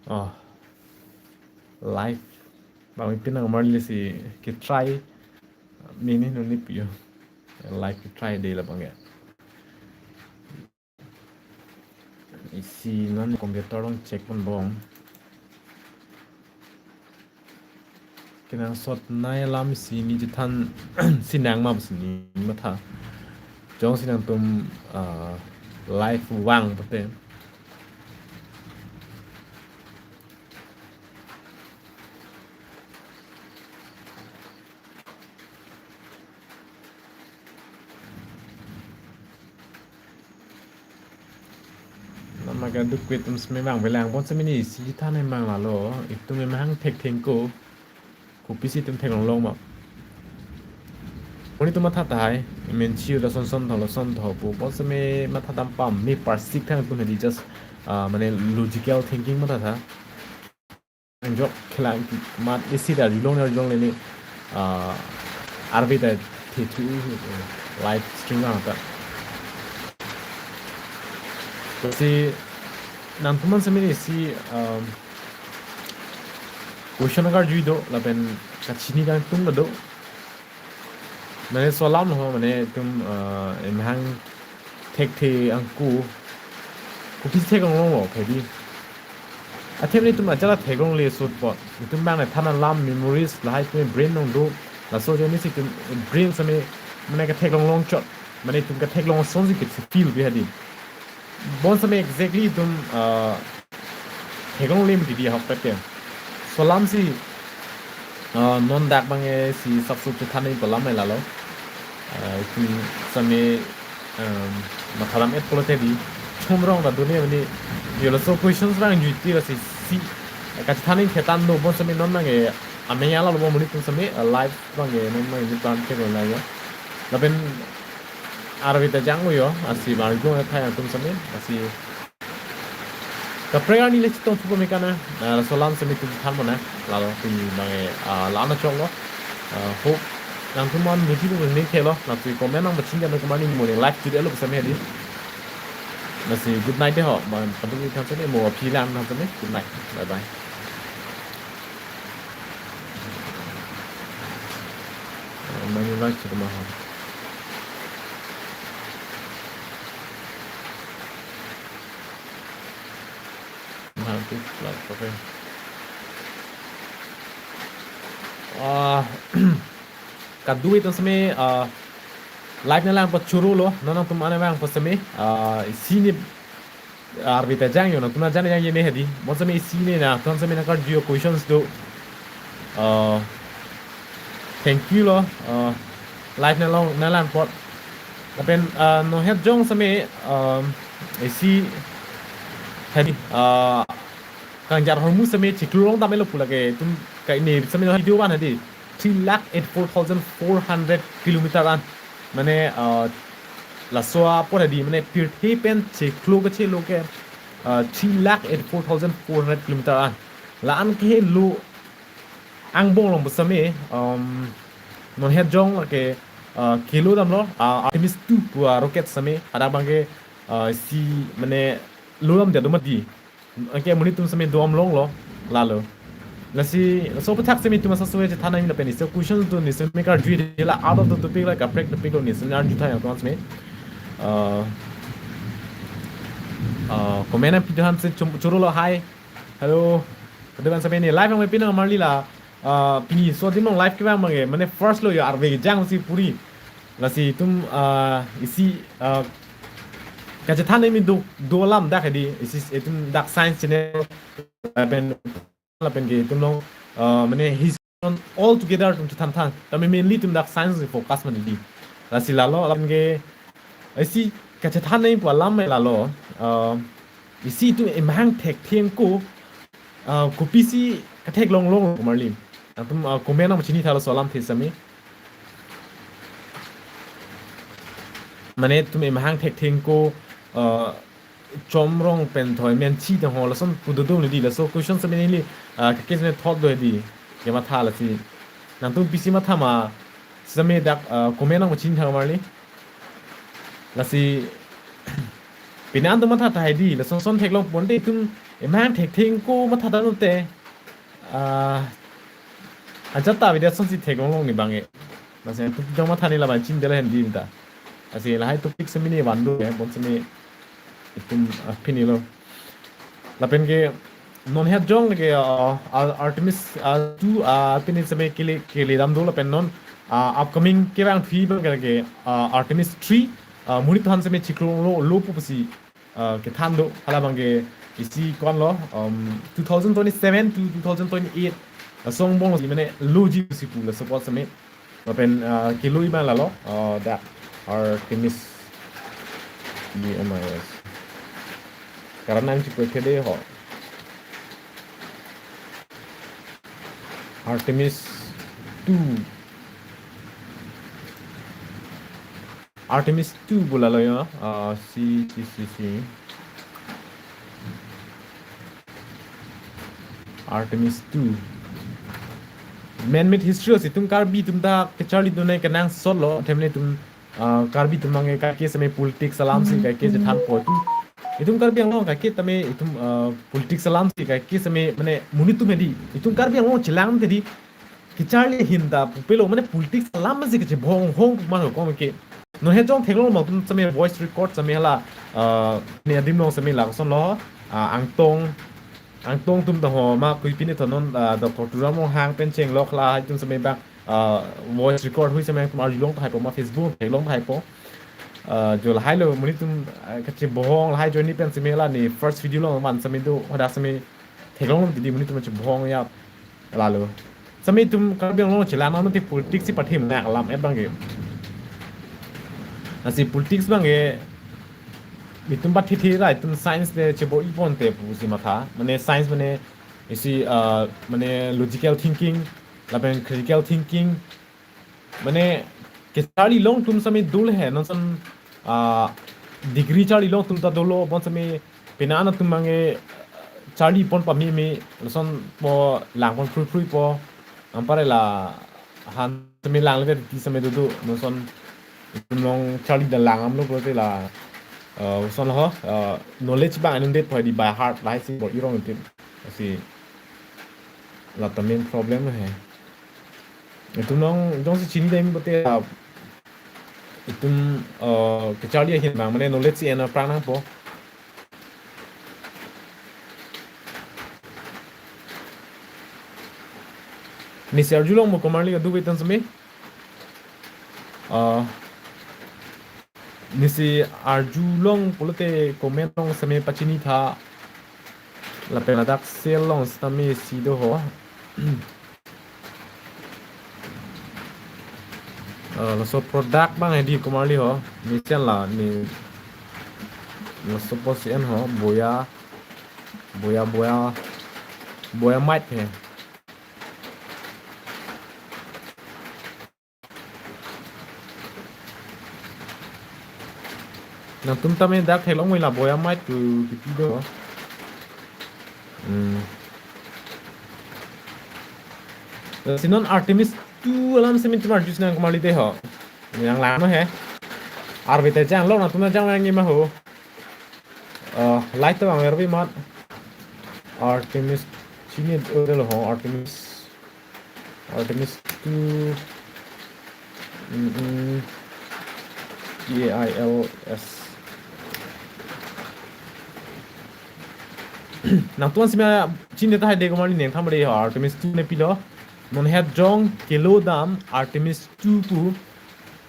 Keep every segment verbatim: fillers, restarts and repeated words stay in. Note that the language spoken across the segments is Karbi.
Oh. Live. Bang pin nang marli si ke try. Mini no ni pio. Live ke try de la bang ya. Isi non computer along check pon bom. Kenangsot nai alam si ni chethan si nang ma si ni matha. Jongsi nangtum, ah, live vang pute. Nama ka duk kwit tum seme bang belang pon seme ni si than emang lalo, itum emang thektheng ko, kopisi itum theklong long ma. Poni tum matha tahai, menchi lason son tho lason tho pu pon seme matha dam pame parsik thang tum hedi just, ah, mane logical thinking matha tha. Jok khela mat isi da rilong na rilong lele, ah, arve ta the thu live stream ang ta. Si nangtum an seme ni si, um, question karjui do lapen kachini kangtung do. Mane laso alam lo mane itum, ah, emang thekthe angko kopisi theklong long lo kedi. Athe mane itum ajala theklongle sut po. Itum bang ne than alam memories lahai itum brain along do. Laso ajoine si itum brain seme mane katheklong long chot. Mane itum katheklong asonsi ke feel bi hedi. Bon seme exactly itum, ah, theklongle mati di ahok pet ke. Laso alam si, ah, non dak bang e si sapsup chethan nangji pu alam lalo. Ah, itum seme, um, matha dam et pulote di. Chomrong ta dun-e mane. Yo laso questions bang juiti lasi si kachethan nangji thetan do bon seme non bang e amenya lalo bon mane itum seme, ah, live bang e non bang e ni ban ke lo na yo. Lapen arve ta jang yo, asi margo na thai atum seme, asi kaprek arni le chetong thupo me kana, ah, laso alam seme itum than mona, lalo pini bang e, ah, la-an chok lo, ah, hope nangtum an nuti tu ni thelo, nangtum comment nang machin jam kumani mo ni live video lo seme di. Lasi good night de ho, bang, patu ni than seme mo aphi lang than seme, good night, bye bye. Mani like chuma ho. Nanti like, okay. Ah, kadui itum seme, ah, live nanglang po choro lo, non nangtum an vang po seme, ah, isi ni arve ta jang yo, nangtum an jan jangji ne hedi. Bon seme isi ne nangtum an seme nangkarju yo questions do. Uh, thank you lo. Uh, live nanglang nanglang pot. Lapen, uh, non het jong seme, um, isi hedi, uh, kangjar hormu seme chiklo long dam-e lo pu lake itum kai ne seme non video van hedi. Three lakh eighty-four thousand four hundred kilometer an. Mane, uh, laso apor hedi, mane pirthe pen chiklo kachelo ke, uh, three lakh eighty-four thousand four hundred kilometer an. La-an kehelo angbong along pu seme, um, non het jong lake, uh, kelo damlo, uh, Artemis two pu a rocket seme, hadak bang ke, uh, si mane lo dam dia do mati. Anke monit atum seme dom longlo, lalo. Lasi, laso aphuthak seme itum asap seme chethan nangji lapen isi question atum ni seme karju de la out of the topic la kaprek topic lo ni seme arju tha nangtum an seme. Uh, uh, comment nangpi do han si chum-, choro lo, hi. Hello. Kado ban seme ni live nangpi nang marli la. Uh, pini laso adim along live kevang abang ke, mane first lo yo arve kejang si puri. Lasi itum, uh, isi, uh, kachethan nangji do, do alam dak hedi, isi itum dak science channel, lapen, lapen ke itum along, uh, mane history all together itum chethan tha. Tame mainly itum dak science focus mane di. Lasi lalo, lapen ke, isi kachethan nangji pu alam me lalo, uh, isi itum emahang thekthe angko, uh, kopisi katheklong long marli. Nangtum, uh, comment nangpachini tha laso alamthe seme. Mane itum emahang thekthe angko, uh, chomrong pen thoi menchi tang ho lason pu dodo ni di laso question seme neli, uh, kekes me thot do di. Kematha lasi. Nangtum pisi matha ma seme dak, uh, comment nangpachini tha marli. Lasi Pini an atum matha tahai di, lason son theklong ponte itum emang thektheng ko matha tangte. Ah, ajat ta bida sonsi theklong long ni bang e. Lasi itum jong matha ni laban chin dela hen di ta. Lasi lahai topic semi ni vandu e, bon semi itum, ah, pini lo. Lapen ke non het jong ke, ah, Ar-, Artemis, ah, two, ah, pini semi kele, kele dam do lapen non, ah, upcoming kevang three bang ke, ah, Artemis three, ah, monit aphan semi chiklo lo, lo pusi, ah, kethan do, hala bang ke isi ko-an lo, um, two thousand twenty-seven to two thousand twenty-eight, ah, song bong si mane lo ji si pu la support semi. Lapen, ah, kelo iman lalo, ah, dak Artemis, D M I S. Karena yang cukup kede ho. Artemis two. Artemis two bola lo ya. Ah, si, si, si, si. Artemis two. Man-made history si itum Karbi atum ta kecharli dunai kenangsot lo, themle itum, ah, Karbi atum abang ke kaike semi politics alam si kaike chethanpo itum. Itum Karbi Anglong kaike tame itum, ah, politics alam si kaike semi mane monit atum hedi. Itum Karbi Anglong chelang te di. Kecharli ahin ta pupelo mane politics alam si kachebhong hong pu ma ho kong ke. Non het jong theklong ma atum semi voice record semi hala, ah, ne adim long semi lason lo, ah, Angtong, Angtong atum ta ho ma kui pini ta non, ah, Doctor Tuliram Ronghang pen chenglok lahai atum semi bang, ah, voice record hui semi atum arjulong tahai po ma Facebook theklong tahai po. Ah, jo lahai lo monit atum, ah, kachebhong lahai join ni pen semi la ne first video long man semi do hadak semi theklong di monit atum chebhong ya. Lalo. Semi itum Karbi Anglong chelang nang te politics si pathim na alam et bang ke. Lasi politics bang ke itum pathi thi ra itum science le chebo-i ponte pusi matha. Mane science mane isi, ah, mane logical thinking, lapen critical thinking, mane kecharli long atum semi dul he, non son, ah, degree charli long atum ta dolo, bon semi pini an atum abang ke charli pon pameme, lason po lang pon phrui phrui po, anpar la han semi lang le ti semi dudu, non son itum long charli da lang am lo po te la, ah, son ho, ah, knowledge abang inundet po di by heart lahai si bor-i rong itum. Lasi la ta main problem he. Itum long jongsi chini dam pote, ah, itum, ah, kecharli ahin bang mane knowledge si ena prang nangpo. Nesi arjulong mo komarli adu betan semi. Ah, nesi arjulong pulote comment long semi pachini tha. Lapen ladak sel long sitame si do ho. Eh, laso product bang hedi komarli ho. Nesi an la ne laso po si en ho. Boya, boya, boya, boya might he. Nangtum tame dak theklong mo la boya might tu kipi do. Hmm. Si non Artemis two alam semi itum arju si nang komarli te ho. Yang lang no he. Arve te jang lo nangtum jang lang ni ma ho. Eh, light to ang ervi mat. Artemis chini ode lo ho, Artemis. Artemis two. Mm-mm. T A I L S. Nangtum semi chini tahai de komarli neng tham re ho, Artemis two ne pilo. Non het jong kelo dam Artemis two pu,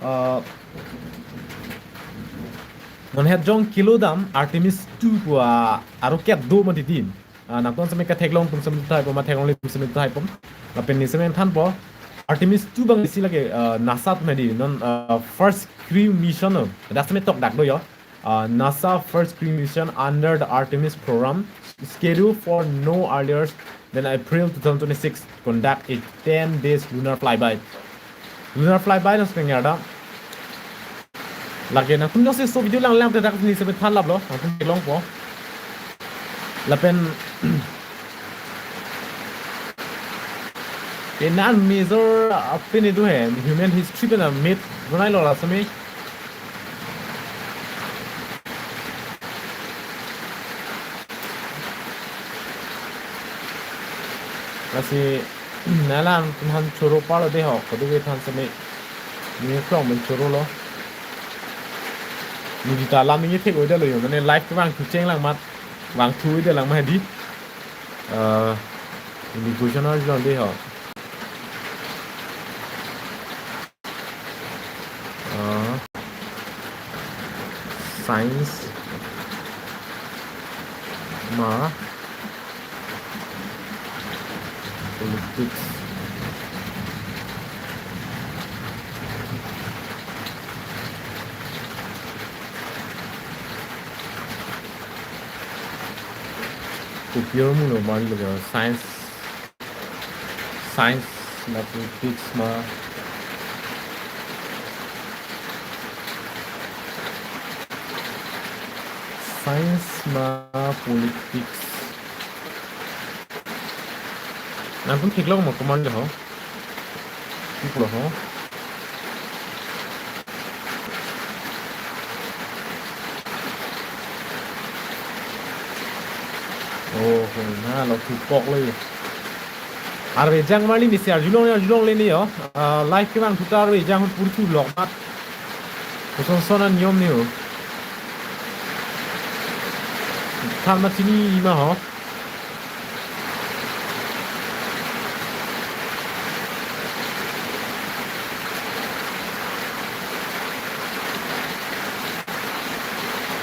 ah, non het jong kelo dam Artemis two pu, ah, aro ket do ma didi. Ah, nangtum semi katheklong atum semi tahai po ma theklongle atum semi tahai po. Lapen ne semi thanpo. Artemis two bang isi lake, ah, NASA atum hedi non, ah, first crew mission, oh. Dak semi tokdak do yo. Uh, NASA first crew mission under the Artemis program, scheduled for no earlier than April two thousand twenty-six, conduct a ten days lunar flyby. Lunar flyby nang sengya da. Lake nangtum jongsi laso video lang lang te dak ne semi than lap lo, nangtum kelong po. Lapen pini an major, uh, pini do he, human history pen a myth bonai lo la semi. Lasi nangli aphan choro palo dei ho, kadokave aphan seme. Neli klong pen chorolo. Neli ta alam neli thek-o detlo yo, mane live kevangthu chenglang amat, vangthu-o detlang ma dei. Eh, neli question arjulong dei ho. Eh, science ma politics? Kopi armu lo, mane lo, science, science ma politics ma? Science ma politics? Nangtum theklong ma komat lo ho? Theklong ho? Oh, na lo thupok lo ye. Arve jang mali nisi arjulong, arjulongle ne yo. Ah, live kevangthu ta arve jang purthu lok mat. Koson son aniyom ne ho. Than ma chini ma ho.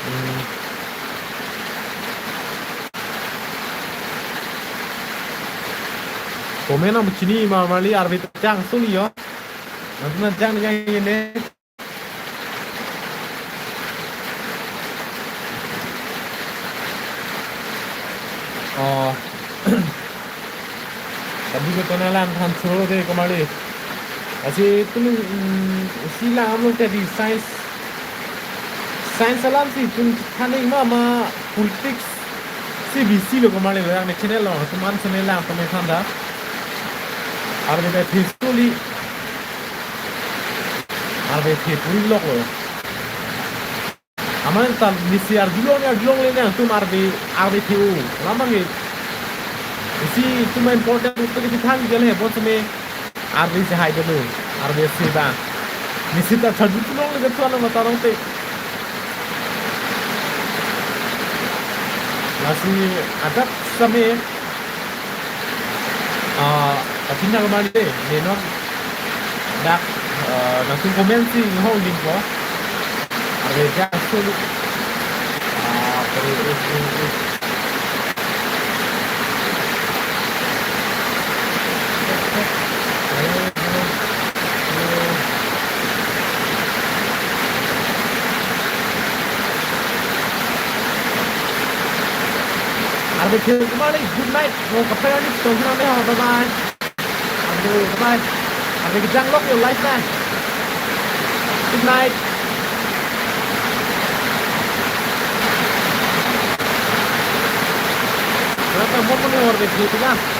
Hmm. Comment nang chini ma mali arve ta jang soli yo. Nangtum nang jang jang ye ne. Oh. Tadi ko tona lang than choro dei komat lo. Lasi itum, mm, isi lang amlo tadi science. Science alam si itum thaning ma ma politics si busy lo komat lo, yang ne channel lo, itum an sene lang, itum than da. Arve ta history. Arve the puri lok lo. Amat ta nisi arjulong, arjulongle ne, itum arve, arve the-o. Alam abang ke. Isi itum important uttar ke than jale, bonseme arve si hai dolo. Arve si ba. Nisi ta chadu tulongle ke tuan mata rong te. Lasi adat seme, ah, apin nang mali, ne non dak, ah, nangtum comment si hong ding ko. Arve jang soli. Ah, pare, eh, eh, eh. Arve the komat lo, good night. Mo kaprek ani tong hina me ho, bye bye. Arve, bye bye. Arve kejang lok yo live na. Good night. Welcome, mo pun yo arve the na.